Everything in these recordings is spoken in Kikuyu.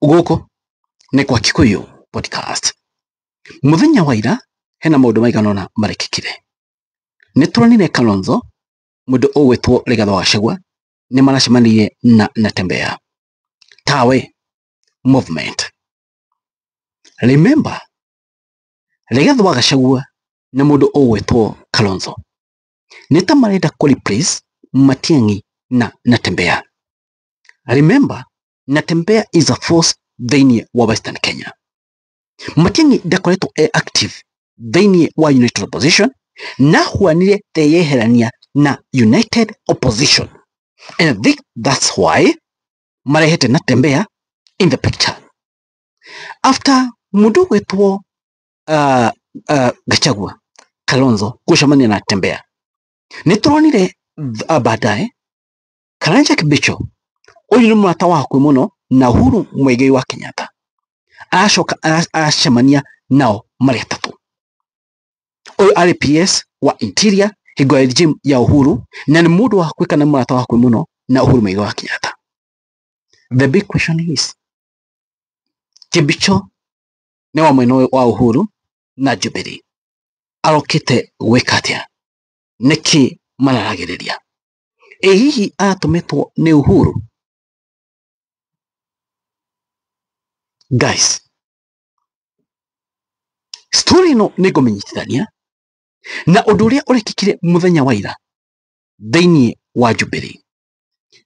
Gũkũ nĩ kwa Kikuyu Podcast. Mũthenya wa ira hena maũndũ maigana ũna marekĩkire. Nĩ turonire Kalonzo, mũndũ ũgwĩtwo Rigathĩ wa Gachagua nĩ maracemanirie na Natembeya tawe movement. Remember, Rigathĩ wa Gachagua na mũndũ ũgwĩtwo Kalonzo nĩ ta marenda kũ replace Matiang'i na Natembeya. Remember, Natembeya is a force thĩinĩ wa Western Kenya. Matiang'i ndakoretwo e active thĩinĩ wa United Opposition na ahuanire teyeherania na United Opposition. And I think that's why marehete Natembeya in the picture. After mũndũ ũgwĩtwo Gachagua, Kalonzo gũcemania na Natembeya, nĩ tũronire baadaye Karanja Kibicho ũyũ nĩ mũrata wa hakuhĩ mũno na Uhuru Muigai wa Kenyatta aracoka aracemania nao marĩ atatũ. Ũyũ arĩ PS wa Interior hingo ya regime ya Uhuru na nĩ mũndũ wa hakuhĩ kana mũrata wa hakuhĩ mũno na Uhuru Muigai wa Kenyatta. The big question is, Kibicho nĩ wa mwena wa Uhuru na Jubilee arokĩte gwĩka atĩa? Nĩkĩ mararagĩrĩria? Ĩ hihi aratũmĩtwo nĩ Uhuru? Guys, story ĩno nĩ ngũmĩnyitithania na ũndũ ũrĩa ũrekĩkire mũthenya wa ira thĩinĩ wa Jubilee.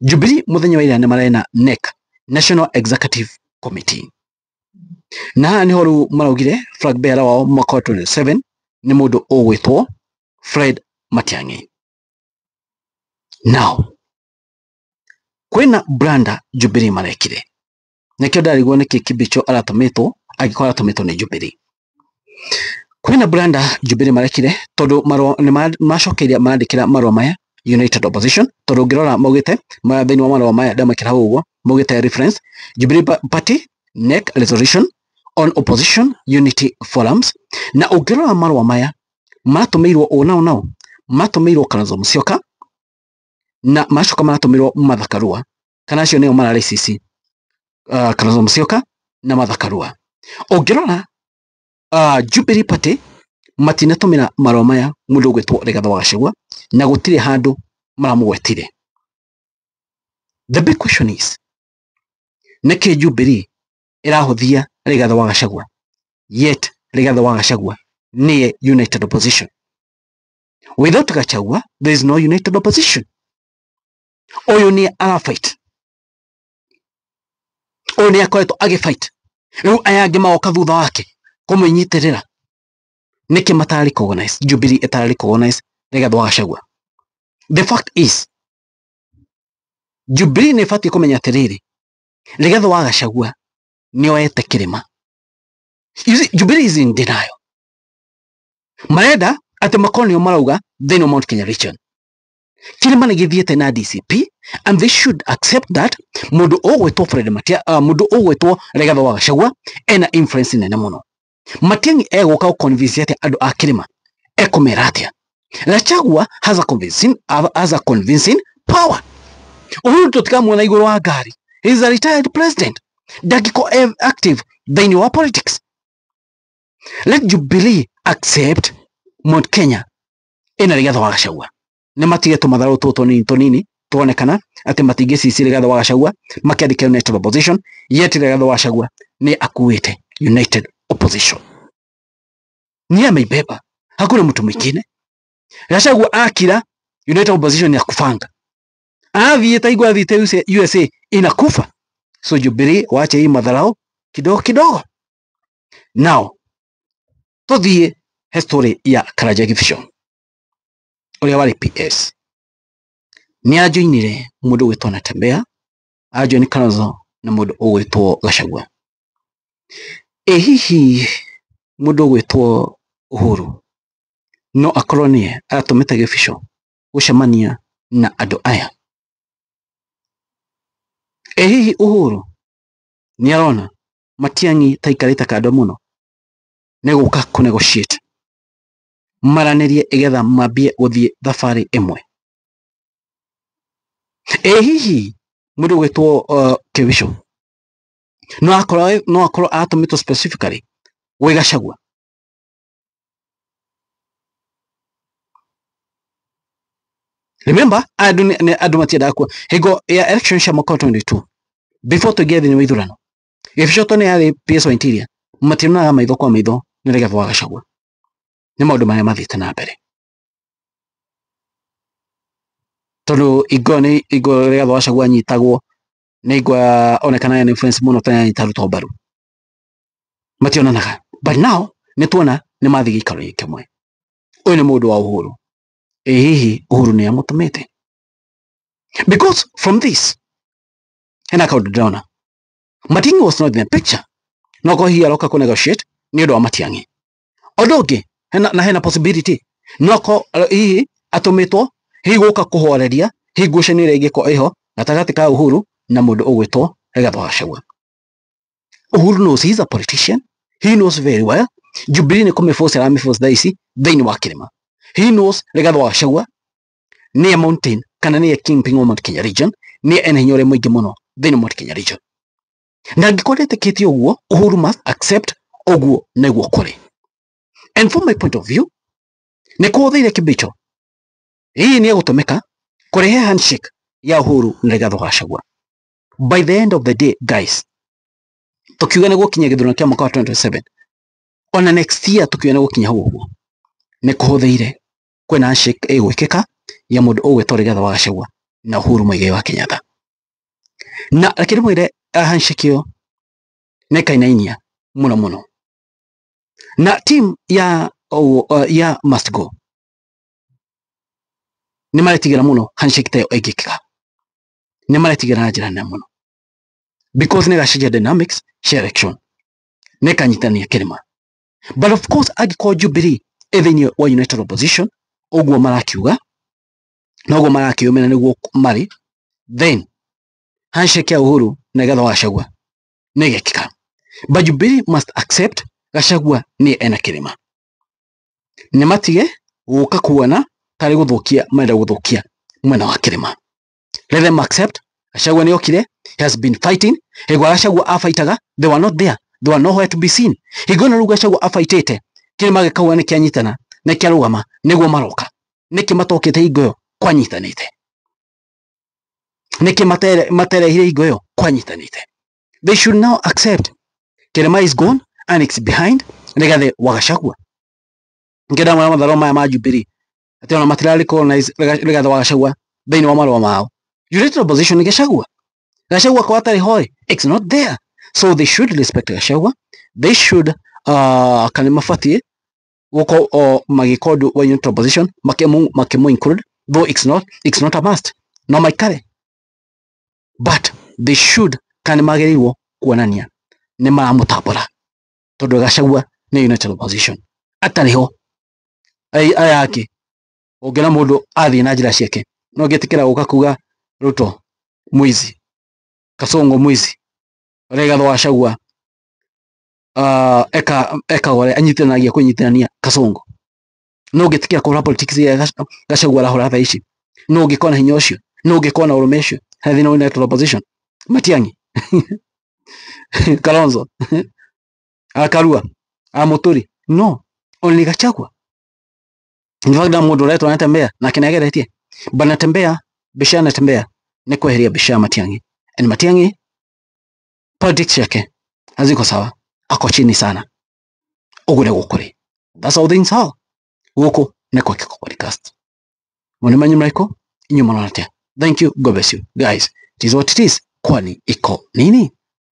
Jubilee mũthenya wa ira nĩ marĩ na NEC, National Executive Committee, na haha nĩho rĩu maraugire flag bearer wao mwaka wa 27 nĩ mũndũ ũgwĩtwo Fred Matiang'i. Now kwĩna branda Jubilee marekire, nĩkĩo ndarigwo nĩkĩ Kibicho aratũmĩtwo angĩkorwo aratũmĩtwo nĩ Jubilee. Kwĩna branda Jubilee marekire tondũ marũa nĩ macokeirie marandĩkĩra marũa maya United Opposition, tondũ ũngĩrora maugĩte thĩinĩ wa marũa maya ndamekĩra hau ũguo maugĩte reference Jubilee Party NEC resolution on opposition unity forums, na ũngĩrora marũa maya maratũmĩirwo ũ nao nao maratũmĩirwo Kalonzo Musyoka na macoka maratũmĩirwo Martha Karua, kana acio nĩo mararĩ CC, Kalonzo Musyoka na Martha Karua. Ũngĩrora Jubilee Party matinatũmĩra marũa maya mũndũ ũgwĩtwo Rigathĩ wa Gachagua na gũtirĩ handũ maramũgwetire. The big question is, nĩkĩ Jubilee ĩrahũthia Rigathĩ wa Gachagua yet Rigathĩ wa Gachagua nĩye United Opposition? Without Gachagua there is no United Opposition. Ũyũ nĩ arafight, ũyũ nĩ akoretwo agĩfight, rĩu aya angĩ magoka thutha wake kũmũnyitĩrĩra. Nĩkĩ matara recognize Jubilee ĩtara recognize Rigathĩ wa Gachagua? The fact is, Jubilee nĩ ĩbatiĩ kũmenya atĩrĩrĩ, Rigathĩ wa Gachagua nĩoete kĩrĩma. You see, Jubilee is in denial. Marenda atĩ makorwo nĩo marauga thĩinĩ wa Mount Kenya region kĩrĩma nĩ gĩthiĩte na DCP, and they should accept that mũndũ ũgwĩtwo Fred Matia, mũndũ ũgwĩtwo Rigathĩ wa Gachagua ena influence nene mũno. Matiang'i egũka gũ-convince atĩa andũ a kĩrĩma? Ekũmera atĩa? Gachagua has a convincing power. Uhuru tũtikamuona igũrũ wa ngari. He is a retired president, ndangĩkorwo e active thĩinĩ wa politics. Let Jubilee accept Mount Kenya ĩna Rigathĩ wa Gachagua. Nĩ matige tũmatharũ tũtũ tũnini tũnini tuonekana atĩ matingĩcici Rigathĩ wa Gachagua makĩandĩka United Opposition, yet Rigathĩ wa Gachagua nĩ akuĩte United Opposition, ni ameibeba, hakuna mtu mwingine. Gachagua akira, United Opposition ya kufanga athiĩte igua athiĩte USA inakufa. So Jubilee waache hii madharau kidogo kidogo. Now tuthiĩ he story ya Karanja Kibicho ũrĩa warĩ PS nĩ ajoinire mũndũ ũgwĩtwo Natembeya, ajoini Kalonzo na mũndũ ũgwĩtwo Gachagua. Ĩ hihi mũndũ ũgwĩtwo Uhuru no akorwo nĩye aratũmĩte Kibicho gũcemania na andũ aya? Ĩ hihi Uhuru nĩ arona Matiang'i ta aikarĩte kando mũno nĩ gũka kũ negotiate maranĩrie ĩgetha mambie gũthiĩ thabarĩ ĩmwe? Ĩ hihi mũndũ ũgwĩtwo Kibicho No akorwo atũmĩtwo specifically gwĩ Gachagua. Remember andũ andũ matiendaga kuo hingo ya election cia mwaka wa 22 before tũingĩre thĩinĩ wa ithurano, Gĩbico to nĩ yarĩ PS wa Interior, mationanaga maitho kwa maitho nĩ Rigathĩ wa Gachagua. Nĩ maũndũ marĩa mathiĩte na mbere tondũ ingo nĩ ingo Rigathĩ wa Gachagua anyitagwo nĩ ingo onekana ena influence mũno tondũ anyita Ruto mbaru, mationanaga. But now nĩ tuona nĩ mathiĩ gĩikaro-inĩ kĩmwe. Ũyũ nĩ mũndũ wa Uhuru. Ĩ hihi Uhuru nĩ amũtũmĩte? Because from this hena kaũndũ ndĩrona, Matiang'i was not in the picture. No ko hihi aroka kũ negotiate nĩ ũndũ wa Matiang'i. Ũndũ ũngĩ hena, na hena possibility no ko hihi atũmĩtwo hihi gũka kũhoreria hihi ngucanio ĩrĩa ĩngĩkorwo ĩho gatagatĩ ka Uhuru na mũndũ ũgwĩtwo Rigathĩ wa Gachagua. Uhuru knows he's a politician. He knows very well Jubilee nĩ kũmĩforce aramĩforce thaa ici thĩinĩ wa kĩrĩma. He knows Rigathĩ wa Gachagua nĩye mountain kana nĩye kingpin wa Mount Kenya region, nĩye ena hinya ũrĩa mũingĩ mũno thĩinĩ wa Mount Kenya region. Na angĩkorwo ndetĩkĩtie ũguo, Uhuru must accept ũguo nĩguo kũrĩ. And from my point of view, nĩ kũhũthĩire Kibicho hihi nĩ egũtũmĩka kũrehe handshake ya Uhuru na Rigathĩ wa Gachagua. By the end of the day guys, tukiuga nĩ gũkinya gĩthurano kĩa mwaka wa 2027, ona next year tukiuga nĩ gũkinya hau ũguo, nĩ kũhũthĩire kwĩna handshake ĩgwĩkĩka ya mũndũ ũgwĩtwo Rigathĩ wa Gachagua na Uhuru Muigai wa Kenyatta. Na reke ndĩmwĩre, handshake ĩyo nĩ ĩkainainia mũno mũno na team ya ya must go nĩ maretigĩra mũno handshake ta ĩyo ĩngĩkĩka, nĩ maretigĩra na njĩra nene mũno because nĩ ĩgacenjia dynamics cia election, nĩ ĩkanyitania kĩrĩma. But of course angĩkorwo Jubilee ĩ thĩinĩ wa united opposition ũguo marakiuga na ũguo marakĩũmĩra nĩguo marĩ, then handshake ya Uhuru na Rigathĩ wa Gachagua nĩ ĩgekĩka. But Jubilee must accept Gachagua nĩ ena kĩrĩma, nĩ matige gũka kuona tarĩ gũthũkia marenda gũthũkia mwena wa kĩrĩma. Let them accept Gachagua nĩ okire, he has been fighting. Hingo Gachagua abaitaga they were not there, they were nowhere to be seen. Hingo ĩno rĩu Gachagua abaitĩte kĩrĩma gĩkauga nĩ kĩanyitana nĩ kĩarũgama nĩguo maroka. Nĩkĩ matokĩte hingo ĩyo kwanyitanĩte? Nĩkĩ materehire hingo ĩyo kwanyitanĩte? They should now accept kĩrĩma is gone and it's behind Rigathĩ wa Gachagua. Ngĩenda mwana matharũ maya ma Jubilee atĩ ona matira recognize Rigathĩ wa Gachagua thĩinĩ wa marũa mao. United opposition ni Gachagua. Gachagua kwa atarĩ ho it's not there, so they should respect Gachagua. They should kana mabatiĩ gũkorwo magĩka ũndũ wa united opposition makĩmũ include, though it's not a must, no maikare, but they should kana magĩrĩirwo kuonania nĩ maramũtambũra tondũ Gachagua nĩ united opposition atarĩ ho. Aya ake ũngĩona mũndũ athiĩ na njĩra ciake no ngĩtĩkĩra gũka kuga Ruto mwizi, Kasongo mwizi, Rigathĩ wa Gachagua eka ũrĩa anyitithanagia kwĩnyitithania Kasongo, no ũngĩtĩkĩra kũhũra politics ya Gachagua arahũra thaa ici? No ũngĩkorwo na hinya ũcio? No ũngĩkorwo na ũrũme ũcio harĩ thĩinĩ wa united opposition? Matiang'i, Kalonzo, Karua, Muturi, no only Gachagua. In fact, na mũndũ ũretwo anatembea nake nĩageretie, but anatembea mbica, anatembea nĩ kweheria mbica ya Matiang'i, and Matiang'i politics yake haziko sawa, ako chini sana. Ũguo nĩguo kũrĩ. That's how things are. Gũkũ nĩ kwa Kiko Podcast. Mwene manyu mraiko inyuĩ mũrona atĩa? Thank you, God bless you guys. It is what it is. Kwani iko nini?